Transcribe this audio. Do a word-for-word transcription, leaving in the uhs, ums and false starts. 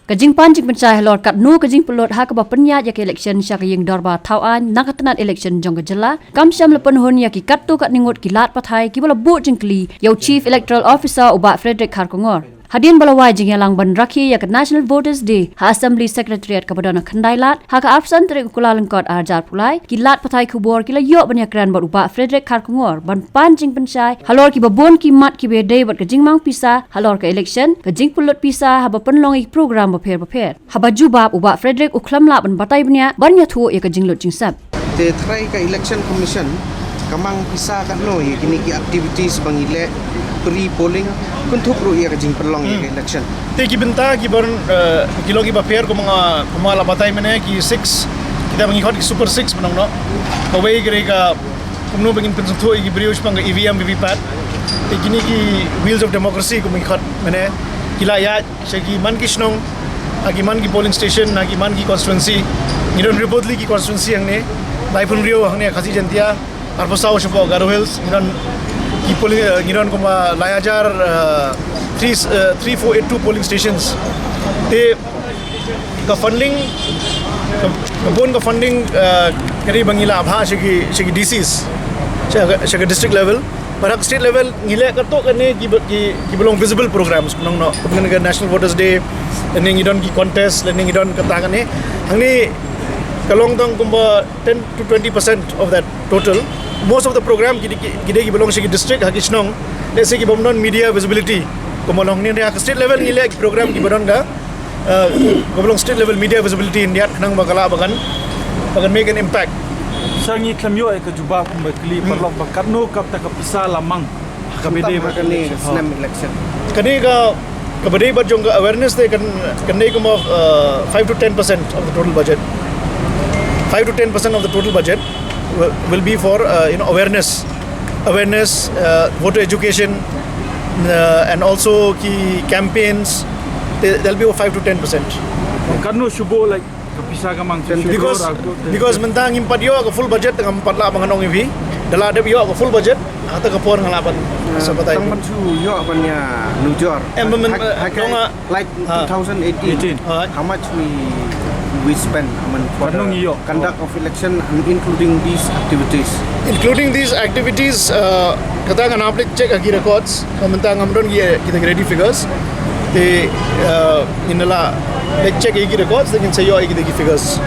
Ka jingpan jingpynshai halor katno ka jingpynlut ha kaba pynïaid ïa ka election sha ka ïing dorbar thaw aiñ na ka tnat election jong ka jylla kam shym la pynhun ïa ki katto katne ngut ki lad pathai kiba la buh jingkylli ïa u Chief Electoral Officer u Bah Frederick Kharkongor. Hadien ba la wai jingïalang ban rakhe ïa ka National Voters Day ha Assembly Secretariat kaba don ha Khyndailad ha ka arphew san tarik u Kyllalyngkot arhajar arphew lai, ki lad pathai khubor ki la ïoh ban ïakren bad u Bah Frederick Kharkongor ban pan jingpynshai halor kiba bun ki mat kiba ïadei bad ka jingmang pisa halor ka election, ka jingpynlut pisa haba pynlong ïa ki program bapher bapher. Haba jubab u Bah Frederick u khlem lah ban batai bniah ban ïathuh ïa ka jinglut jingsep. Te trai ka Election Commission ka mang pisa katno ïa kine ki activities ba ngi leh pre-polling, kynthup ruh ïa ka jingpynlong ïa ka election. Te ki bynta ki ban, eh, ki long kiba pher kumba nga, kumba la batai mynne, ki six, kita ba ngi khot ki super six mynno. Kawei ka dei ka kumno ba ngin pynsngewthuh ïa ki briew shaphang ka E V M V V pat. Te kine ki wheels of democracy kumba ngi khot mynne, ki la ïaid sha ki man ki shnong, ha ki man ki polling station, ha ki man ki constituency. Ngi don hynriewphew tylli ki constituency hangne, laiphew hynriew hangne Khasi Jaintia, arphew saw shapoh Garo Hills, ngi don ki polling, eh, ngi don kumba lai hajar, eh, three, eh, three four eight two polling stations. Te ka funding, ka, ka bun ka funding, eh, ka dei ba ngi la bha sha ki, sha ki D Cs, sha ka, sha ka district level. Bad ha ka state level ngi leh katto katne ki ba, ki, ki ba long visible programs, nongno, kumne ka National Voters Day, lane ngi don ki contest, lane ngi don kata kane. Hangne ka long tang kumba ten to twenty percent of that total. Most of the program ki, ki, ki dei ki ba long sha ki district, ha ki shnong. Let's say ki bym don media visibility. Kumba long hangne ha ka state level ngi leh ki program ki ba don ka, eh, ka ba long state level media visibility in India, khnang ba ka lah ba kan, ba kan make an impact. Sa ngi khlem ïoh ïa ka jubab kumba kylli paralok ba katno kata ka pisa la mang ha kaba dei bad ka election. Kane ka, kaba dei bad jong ka awareness te kan, kan dei kumba, uh, five to ten percent of the total budget. Five to ten percent of the total budget will, will be for, uh, you know, awareness. Awareness, uh, voter education, uh, and also ki campaigns. They, they'll be over five to ten percent. Katno shuh, like, ka pisa ka mang shuh? Because, because mynta ngim pat ïoh ka full budget, ngam pat lah ban ong ïa phi. Da lah dep ïoh ka full budget, hata ka por nga lah ban sa batai. Tang ban shu ïoh ban ïa nujor. Em, ban, ha, eh, ha ka, like, two thousand eighteen, how much we, we spend, I mean, for the conduct of election and including these activities? Including these activities, uh, kata ngan hap leit check ha ki records. Mynta ngam don ki, kita ki ready figures. Te, uh, ngin lah leit check ïa ki records, te ngin sa ïoh ïa kita ki figures.